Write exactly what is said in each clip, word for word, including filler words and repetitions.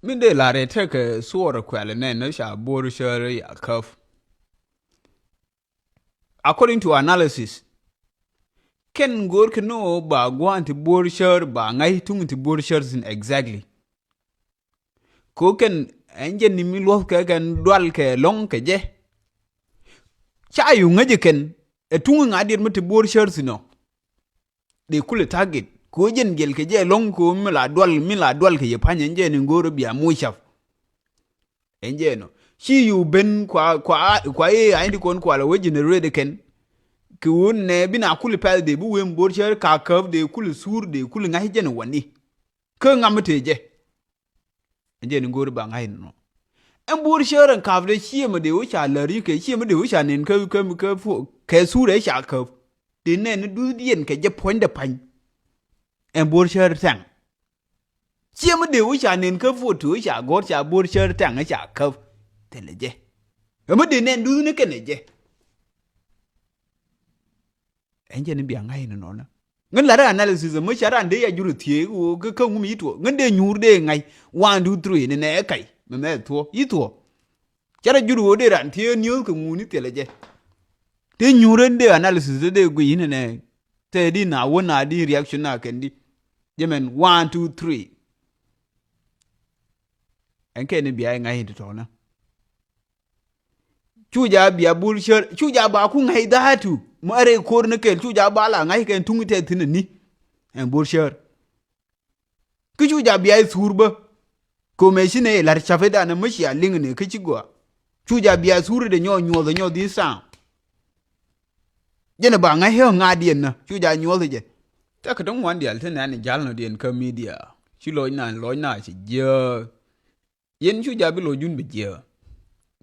Min dee lar ɛ tekɛ suɔr kuɛl nɛn ni ca Buɔr Cär ya käp. According to analysis, kɛn go̱o̱r kɛ ni ɣöö ba gua̱a̱n ti Buɔr Cär, ba ŋa̱c tuŋ ti Buɔr Cär thi̱n exactly. Kɛ ɣöö kɛn ɛn jɛn ni mi luɔ̱thkɛ kɛn dual kɛ lɔ̱ŋ kɛ jɛ. Ca yu ŋäcɛ kɛn ɛ tuŋ ŋa̱ diet mi ti Buɔr Cär thi̱n ɔ. Dee kulɛ target kɛ ɣöö jɛn jɛl kɛ jɛ lɔ̱ŋ kɛ ɣöö mi la dual, mi la dual kɛ yɛ pa̱ny ɛn jɛ ni go̱o̱r bia mucap. Ɛn jɛ nɔ ci yu ben kua, kua, kua ëë a in ti kɔn kua la wee generate kɛn. Kɛ ɣöö nɛ bi na kulɛ pɛth dee bi wee mi Buɔr Cär ka käp dee kulɛ sur dee kulɛ ŋa̱c jɛn wani. Kä ŋam mi tëë jɛ. Ɛn jɛ ni go̱o̱ri ba ŋa̱c nɔ. Ɛn Buɔr Cär ɛn ka̱pdɛ ciɛ mi dee wä ca lär yikɛ, ciɛ mi dee wä ca nen kä, kä, kä, kä sur ɛ ca käp. Dee nɛn ni duthdiɛn kɛ jɛ puɔ̱nydɛ pa̱ny. Ɛn Buɔr Cär tɛŋ. Ciɛ mi dee wä ca nen kä photo ca gɔ̱r ca Buɔr Cär tɛŋ ca käp. Thilɛ jɛ. Ɛ mi dee nɛn duthni kɛnɛ jɛ. Ɛn jɛ ni bia ŋa̱c ni nɔnä. Ŋän lar analysis mi ca ran dee ya jur thiee kä ŋum yi tuɔ. Ŋän dee nyuur dee ŋa̱c. One, two, three ni nɛ kac. Mɛ mɛ thuɔ yi thuɔ. Ca rɛ jur ɣöö dee ran thiee news kɛ ŋuni thilɛ jɛ. Tëë nyuur ɛn dee analysis dee guiy ni nɛ. Tëë di na wä na di reaction na kɛn di. Jɛ mɛn one, two, three. Ɛn kɛ ni bia ŋa̱c ni tɔnä. Cu ja bia Buɔr Cär, cu ja ba ku ŋa̱c dha̱a̱tu. Mɛ rɛy ko̱r ni kɛl, cu ja ba la ŋa̱c kɛn tuŋ tɛ thi̱n ni. Ɛn Buɔr Cär. Kä cu ja bia i thur bä. Kɛ mɛ ci nɛ i lar ca̱p idan mi cia liŋ ni kä ci gɔaa. Cu ja bia thur de nyɔ nyuɔth nyɔ this time. Jɛn ba ŋa̱c ɣä ŋa̱diɛn nä, cu ja nyuɔth jɛ. Tɛ kɛ ti ŋuan dial ti nɛn i jal nɔ diɛn kä media. Ci lɔc na, lɔc na ci jiääk. Yɛn cu ja bi lɔ jun bi jiɛ.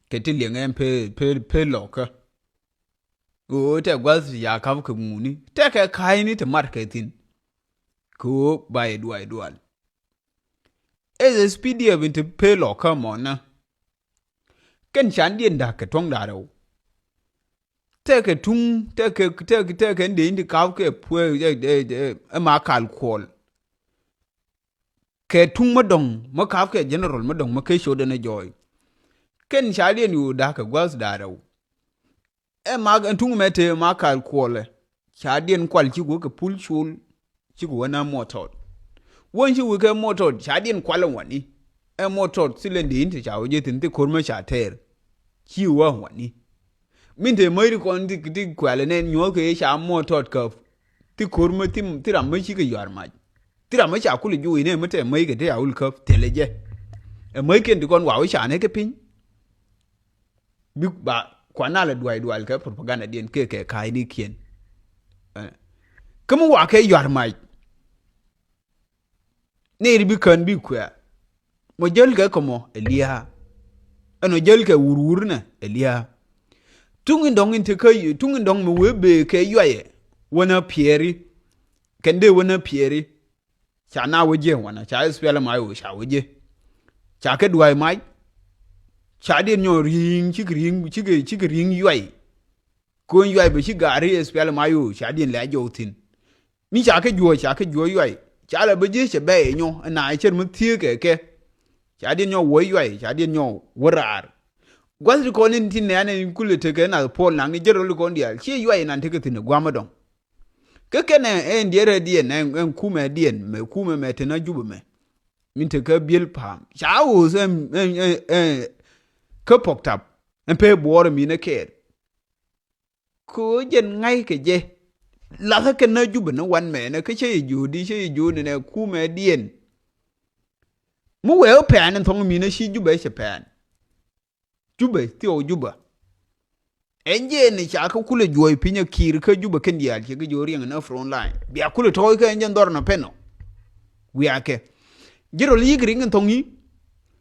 Kɛ ti liɛŋ ɛn pe, pe, pe lɔkä. Ɣöö tɛ gua̱th ti ca kap kɛ ŋuni. Tɛ kɛ ka̱cni ti mat kɛ thi̱n. Kɛ ɣöö ba yɛ dual dual. Ɛ S P D F in ti pe lɔkä mɔnä. Kɛn can diɛn da̱k kɛ tuɔ̱ŋ da̱rɛw. Tɛ kɛ tuŋ, tɛ kɛ, tɛ kɛ, tɛ kɛ ndee in ti kap kɛ puɛ, ɛ, ɛ, ɛ, ɛ ma kal kuɔl. Kɛ tuŋ mä dɔ̱ŋ mä ka̱p kɛ general mä dɔ̱ŋ mä kɛ cot ɛn ɛ jɔɔy. Kɛn ca diɛn yu da̱k kɛ gua̱th da̱rɛw. Ɛ ma ɛn tuŋ mɛ tëë ma kal kuɔlɛ. Ca diɛn kual ci wä kɛ pul col. Ci wä na mɔtɔt. Wän ci wä kɛ mɔtɔt ca diɛn kual ɛn wani. Ɛ mɔtɔt thilɛ ndee in ti ca wä jɛ thi̱n thi ko̱r mä ca tɛɛr. Ci wä ɛn wani. Min te mäc ri kɔn ti, ti kuɛl nɛn nyuɔth kɛ ca muɔ̱ɔ̱t tɔt käp. Thi ko̱r mi thi, thi ram mi cikɛ yuaar mac. Thi ram mi ca kul juuc nɛ mi te mäc kɛ ti a wul käp thilɛ jɛ. Ɛ mäc kiɛn ti kɔn wa wi̱c ca nɛ kɛ piny. Bi ba kuan na lɛ duay dual kɛ propaganda diɛn kɛ kɛ ka̱a̱cnikiɛn. Ɛ. Kä mi wa kɛ yuaar mac. Nɛy ti bi kän bi kuɛ̈ɛ̈. Mɔ jäl kɛ kɛ mɔ ɛ lia̱a̱. Ɛn ɔ jäl kɛ wur wur nɛ ɛ lia̱a̱. Tuŋ in dɔ̱ŋ in te kä, tuŋ in dɔ̱ŋ mi wee bee kɛ yuayɛ. Wänä piɛɛri. Kɛn dee wänä piɛɛri. Ca na wä jiɛ wanɛ, ca S P L M I O ca wä jiɛ. Ca kɛ dua̱a̱c mac. Ca diɛn nyɔ ri̱i̱ŋ, cikɛ ri̱i̱ŋ, cikɛ, cikɛ ri̱i̱ŋ yuay. Ko̱ny yuay bɛ ci gaari S P L M I O ca diɛn lɛ a jɔw thi̱n. Mi ca kɛ juɔ̱ɔ̱c, ca kɛ juɔ̱ɔ̱c yuay. Ca lɛ bä ji̱ cɛ bɛy nyɔ, ɛn na cär mi thiee kɛ kɛ. Ca diɛn nyɔ wuɔ̱c yuay, ca diɛn nyɔ wä raar. Gua̱th ti kɔn in ti nɛ̈ɛ̈n in kulɛ tekɛ nath puɔl naŋ ni jɛ rol kɔn diaal. Ciɛ yuay nan tekɛ thi̱n ɛ gua̱a̱m ɛ dɔ̱ŋ. Kä kɛnɛ ɛn diɛɛrɛ diɛn, ɛn, ɛn kumɛ diɛn, mɛ kumɛ mɛ te na Jubɛ mɛ. Min tekɛ biël pa̱a̱m. Ca ɣööth ɛn, ɛn, ɛn, ɛn, kä pɔk tap. Ɛn pee buɔɔr min ɛ kɛɛr. Kɛ ɣöö jɛn ŋa̱ckɛ jɛ. Lathä kɛn na Jubɛ ni wan mɛnɛ kä cä yɛ jiöödi, cä yɛ jiöödi nɛ kumɛ diɛn. Mi wee wä pɛn in thɔŋ mi na ci Jubɛ cɛ pɛn. Jubɛ thiɔw Jubɛ. Ɛn jɛ ni ca kä kulɛ juɔ̱ɔ̱c piny a kiir kä Jubɛ kɛn diaal cɛ kɛ jiöö riɛŋ na front line. Bia kulɛ tɔɔc kɛ ɛn jɛ dhɔr na pɛn ɔ. Wiakɛ. Ji̱ rɔl yik riŋ in thɔŋ i̱.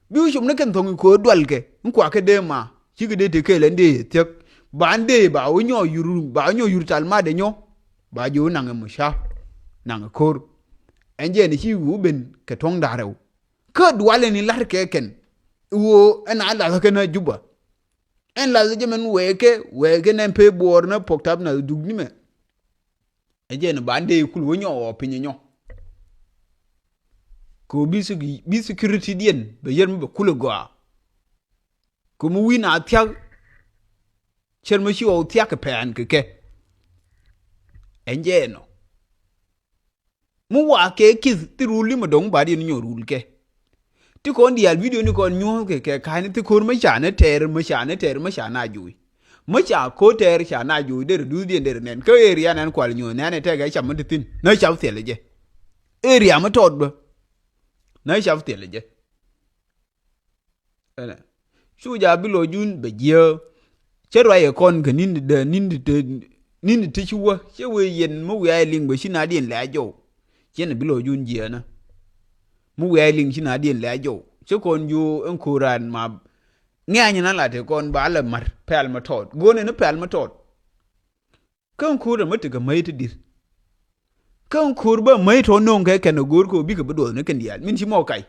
Bi wä com ni kɛn thɔŋ i̱ ko̱o̱r dualkɛ in kuakä dee ma cikɛ dee te kɛɛl ɛn dee thiäk. Ba ɛn dee ba wä nyɔ yur, ba wä nyɔ yur tal madɛ nyɔ. Ba ji̱ wä naŋ ɛ muca naŋ ɛ ko̱r. Ɛn jɛ ni ci wä ben kɛ tuɔ̱ŋ da̱rɛw. Kä dualɛ ni la̱r kɛ kɛn. I̱ wä ɛn a la̱th kɛn a Jubɛ. Ɛn la̱th jɛ mɛn wɛɛkɛ, wɛɛkɛ nɛn pee buɔɔr na pɔk tap na duk ni mɛ. Ɛ jɛ ni ba ɛn dee kul wä nyɔ ɔ piny nyɔ. Kɛ ɣöö bi sec-, bi security diɛn bɛ yɛr mi bɛ kulɛ gɔaa. Kɛ mi wi̱i̱ na thia̱k cɛr mi ci ɣɔw thia̱k kɛ pɛn kɛ kɛ. Ɛn jɛ ɛnɔ. Mi wa kɛ kith ti rul ni mi dɔ̱ŋ ba diɛn nyɔ rul kɛ. Ti kɔn diaal video ni kɔn nyuɔ̱th kɛ kɛ ka̱n ti ko̱r mi ca ni tɛɛr mi ca ni tɛɛr mi ca na juuc. Mi ca ko̱r tɛɛr ca na juuc der duth diɛn der nɛn kä area nɛn kual nyuɔ̱th nɛn ɛ tɛk ɛ cam mi ti thi̱n na cap thiɛl jɛ. Area mi tɔt bä na cap thiɛl jɛ. Ɛnɛ. Cu ja bi lɔ jun bɛ jiɛ. Cɛ ruac ɛ kɔn kɛ nin dɛ nin di te nin di te ci wä cɛ wee yɛn mi wiaa liŋ bɛ ci na diɛn lɛ a jɔw. Cɛn bi lɔ jun jiɛ na. Mi wiaa liŋ ci na diɛn lɛ a jɔw cɛ kɔn ju ɛn koran ma. Ŋɛ̈ny na la te kɔn ba lɛ mar pɛl ma tɔt go̱n ɛn pɛl ma tɔt. Kä ŋ ko̱r ɛmɛ tekɛ mäc ti di̱t. Kä ŋ ko̱r bä mäc tɔ no̱o̱ŋ kɛ kɛn ɛ go̱o̱r kɛ ɣöö bikɛ bi duɔth ni kɛn diaal min ci mɔ kac.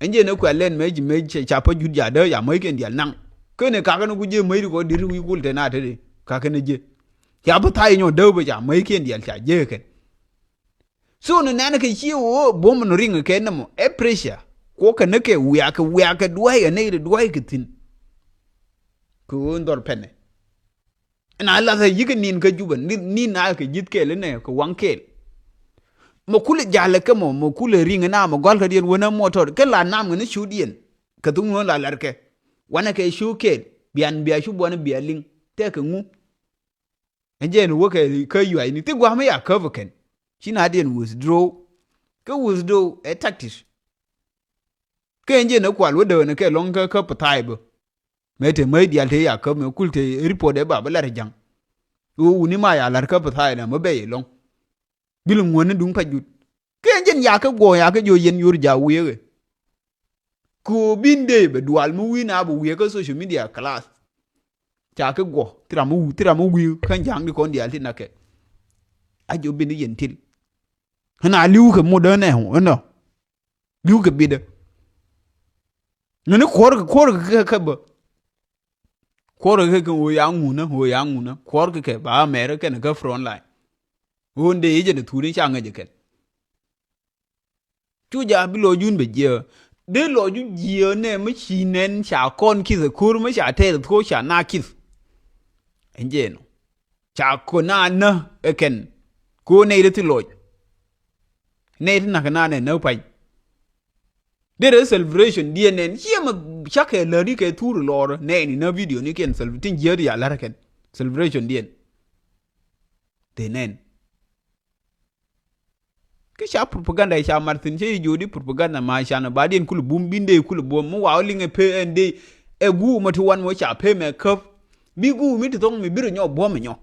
Ɛn jɛ ni kuɛl lɛn mëë ji̱ mëë ca pä jut ja̱ dee ya mäc kɛn diaal naŋ. Kä ni kakä ni ku ji̱ mäc ti kɔ di̱t wi̱i̱ kul te na te di kakä ni ji̱. Ca bi tha̱a̱c nyɔ dee bä ca mäc kɛn diaal ca ji̱ kɛn. So ni nɛn kɛ ci ɣöö buɔ̱m ni riŋ kɛ nɛmɔ ɛ pressure. Kuɔ kɛ ni kɛ wiak kɛ wiak kɛ dua̱c kɛ nɛy ti dua̱c kɛ thi̱n. Kɛ ɣöö in dhɔr pɛnɛ. Ɛn a lathɛ yikɛ nin kä Jubɛ ni, ni na kɛ ji̱th kɛɛl inɛ kɛ waŋ kɛɛl. Mɛ kulɛ jalɛ kɛ mɔ mɛ kulɛ riŋ ina mɛ gɔl kɛ diɛn wänä mɔtɔr kɛ la nam kɛ ni cu diɛn. Kɛ thuk ŋuɔ̱n la la̱rkɛ wanɛ kɛ cu kɛɛl bian bia cu buɔn bia liŋ tɛk kɛ ŋu. Ɛn jɛ ni wäkɛ kä yuac ni ti gua̱a̱m ya käp kɛn ci na diɛn withdraw. Kä withdraw ɛ tactic. Kä ɛn jɛ ni kual wä däk ni kɛ lɔŋ kä kä pɛ tha̱a̱c bä. Mëë te mäc diaal te ya käp mëë kul te report ɛ ba bä lar ja̱ŋ. Ɣöö wuni ma ya la̱r kä pɛ tha̱a̱c na mä bɛy ilɔ̱ŋ. Bil ŋuäni duŋ pa jut. Kɛ ɛn jɛn yakä guɔ yakä jiɔ yɛn yor ja wiee ɣɛ. Kɛ ɣöö bin dee bɛ dual mi wi̱i̱ na bɛ wiee kä social media class. Ca kɛ guɔ thi ram mi wi̱i̱ thi ram mi wi̱i̱ kä ja̱a̱ŋ di kɔn diaal ti nakɛ. A jiɔ bin di yɛn til. Ɣän a li̱w kɛ mut ɣän ɛ ɣän ɔ. Li̱w kɛ bitdä. Ŋäni kuɔrkɛ kuɔrkɛ kɛ kɛ bä. Kuɔrkɛ kɛ kɛ ɣöö ya ŋunä ɣöö ya ŋunä kuɔrkɛ kɛ ba mɛrä kɛn kä front line. Ɣöö dee i̱ jɛn ɛ thuuni ca ŋäc ɛ kɛn. Cu ja bi lɔcdun bɛ jiɛ dee lɔcdu jiɛ nɛ mi ci nɛn ca kɔn kith ɛ ko̱r mi ca tɛth ko̱r ca na kith. Ɛn jɛ nɔ ca kɔ na nä ɛ kɛn. Ko̱r nɛy dee thi lɔc. Nɛy ti nakä na nɛ nä pany. Derɛ celebration diɛ nɛn ciɛ mɛ cakɛ läri kɛ thur lɔr nɛn inä video ni kɛn tin jiɛ di ya lär kɛn celebration diɛn. Dee nɛn. Kä ca propaganda ca mat thi̱n cä yi jiöödi propaganda ma can ba diɛn kulɛ bum bin dee kulɛ buɔ̱m mi wa wä liŋɛ pee ɛn dee. Ɛ guumä ti wan mɔ ca pee mɛ käp bi guumi ti thɔŋ mi birɛ nyɔ buɔ̱m ɛ nyɔ.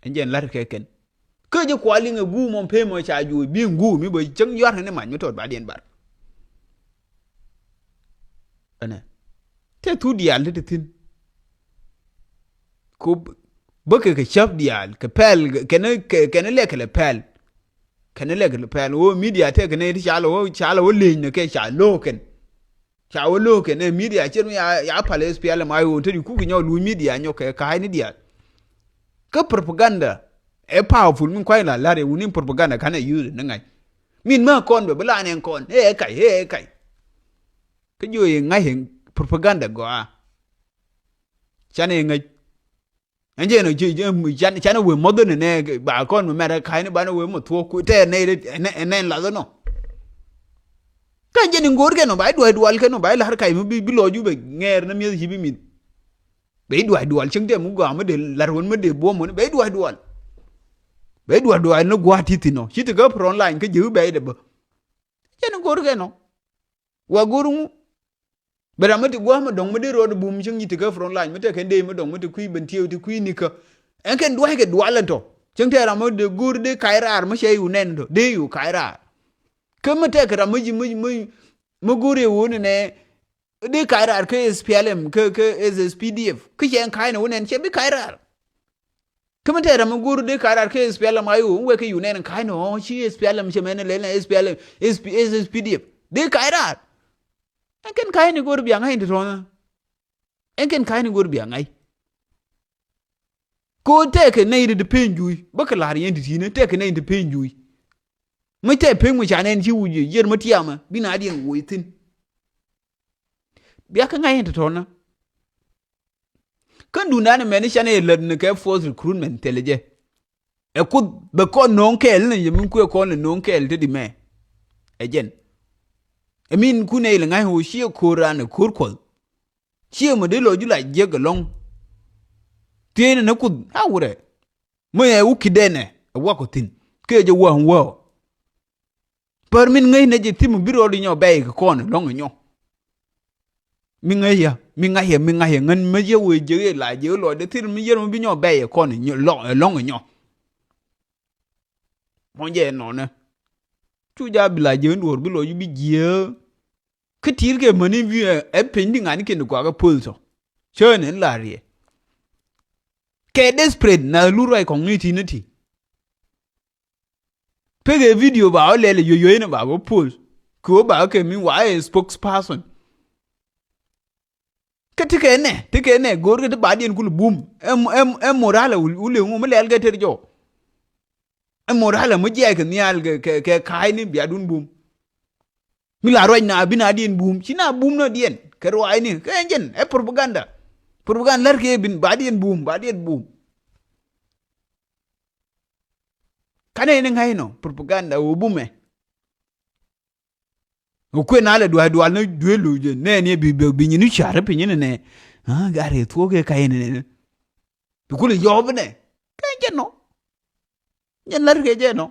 Ɛn jɛn la̱t kɛ kɛn. Kä jɛ kua liŋɛ guum ɔ pem ɔ ca juɔc bi guum mi bä cäŋ yuar ni mac mi tɔt ba diɛn bar. Ɛnɛ te thu diaal ti ti thi̱n. Ko bä kɛ kɛ cäp diaal kɛ pɛl kɛn kɛn lɛ kɛ lɛ pɛl. Kɛn lɛ kɛ lɛ pɛl wä media te kɛn ti ca lɛ wä ca lɛ wä leny ni kɛ ca lo̱o̱ kɛn. Ca wä lo̱o̱ kɛn ɛ media cir mi ya pal S P L M I O te di kuk nyɔk luny media nyɔk kɛ ka̱a̱cni diaal. Kä propaganda ɛ powerful min kua̱c la la̱r ɛ wuni propaganda ka̱n ɛ yuth ni ŋa̱c. Min mä kɔn bɛ bi la nɛn kɔn ɛ ɛ kac ɛ ɛ kac. Kä jiɔ yɛ ŋa̱c ɛ propaganda gɔaa. Canɛ ŋäc. Ɛn jɛ nɔ ci can canɛ wee mɔth ni nɛ ba kɔn mi mɛrɛ ka̱cni banɛ wee mɔ thuɔk tɛɛr nɛ nɛn lath nɔ. Kä jɛ ni ŋo̱o̱r kɛ nɔ ba i̱ dua̱c dual kɛ nɔ ba i̱ la̱r ka̱c mi bi lɔc ju bɛ ŋɛɛr ni mi̱eth ci bi mi̱th. Bɛ i̱ dua̱c dual cieŋ tɛm mi gɔaa mi dee la̱r wän mi dee buɔ̱m wän bɛ i̱ dua̱c dual. Bɛ i̱ dua̱c dual ni gua̱a̱t ti thi̱n nɔ ci ti kä front line kä ji̱ bɛ i̱ dee bä. Jɛ ni ŋo̱o̱r kɛ nɔ. Wa go̱r ŋu. Bɛ ram mi ti gua̱a̱m mi dɔ̱ŋ mi dee rɔɔd bum cieŋ nyi ti kä front line mi tekɛ dee mi dɔ̱ŋ mi ti kui̱ ben tieu ti kui̱ ni kä. Ɛn kɛn dua̱ckɛ dual ɛn tɔ cieŋ tɛ ram mi dee go̱o̱r dee kac raar mi cɛ yu nɛn tɔ dee yu kac raar. Kä mi tekɛ ram mi ji̱ mi mi mi go̱o̱r yɛ ɣöö ni nɛ dee kac raar kä S P L M kä kä S S P D F kä cɛ ɛn ka̱a̱cnɛ wä nɛn cɛ bi kac raar. Kä mi tɛɛr ɛmɛ go̱o̱r dee ka̱a̱c raar kä S P L M I O wek kä yu nɛn ka̱a̱cni ɣɔ̱ ci S P L M cɛ mɛn lɛl nɛ S P L M S P, S S P D F dee ka̱a̱c raar. Ɛn kɛn ka̱a̱cni go̱o̱r bia ŋa̱c ti tɔ̱ɔ̱n. Ɛn kɛn ka̱a̱cni go̱o̱r bia ŋa̱c. Ko̱ tɛɛkɛ nɛy ti ti peny juuc bä kɛ la̱r yɛn ti ti̱i̱nä tɛɛkɛ nɛy ti peny juuc. Mi tɛ pek mi ca nɛn ci wi̱c yiër mi tiamɛ bi na diɛn woc thi̱n. Bia kä ŋa̱c in tɔ̱tɔ̱nä. Kä duundan mɛn i̱ canɛ yɛ lät ni kɛ force recruitment thilɛ jɛ. Ɛ kuth bɛ kɔn no̱o̱ŋ kɛɛl ni yɛ min kuɛ kɔn lɛ no̱o̱ŋ kɛɛl te di mɛ. Ɛ jɛn. Ɛ min kun ɛ ilɛ ŋa̱c ɣöö ciɛ ko̱r ran ɛ ko̱r kuɔth. Ciɛ mɛ dee lɔ ju la jiɛk ɛlɔ̱ŋ. Thiecnɛ ni kuth a wurɛ. Mɛ ɛ wä kidɛnɛ ɛ wakɔ thi̱n kɛ jɛ wäŋ wäɔ. Pär min ŋäc nɛ jɛ thim bi rɔɔd inyɔ bɛy kɛ kɔn lɔŋ inyɔ. Mi ŋäc ya mi ŋa̱c ya mi ŋa̱c ya ŋän mä yɛ wee jek iɛ la jek iɛ lɔcdɛ thil mi yɛr mi bi nyɔ bɛy kɛ kɔn lɔŋ inyɔ. Mɔn jɛ nɔnɛ cu ja bi la jek in duɔr bi lɔc bi jiee. Kä ti̱i̱r kɛ mäni bi ɛ piny di ŋani kin di kuakä poth tɔ. Cä ni la riɛ kɛ desperate na lu ruac kɔŋ ni ti ni ti. Pek ɛ video ba ɔ lɛl ɛ yoyoy ni ba bä post. Kɛ ɣöö ba kɛ mi wa ɛ spokesperson. Kä ti kɛ nɛ ti kɛ nɛ go̱o̱r kɛ ti ba diɛn kul bum. Ɛ ɛ ɛ moral ɛ wul ɛ ŋu mi lɛl kɛ ter jɔ. Ɛ moral ɛ mi jiɛc kɛ nhial kɛ kɛ kɛ ka̱a̱cni bia dun bum. Mi la ruac na bi na diɛn bum ci na bum nɔ diɛn kɛ ruaacni kɛ ɛn jɛn ɛ propaganda. Propaganda lär kɛ bin ba diɛn bum ba diɛn bum. Kanɛ ni ŋa̱c nɔ propaganda wä bumɛ. Wä kuën alɛ dua̱c dual ni duëë lo̱c jɛ nɛ ni bi bi bi nyin i̱ ca̱r i̱ piny ni nɛ. Aa gari thuɔ̱k kɛ ka̱c ni nɛ. Bi kul i̱ yɔɔp inɛ kɛ jɛ nɔ. Nyɛ lär kɛ jɛ nɔ.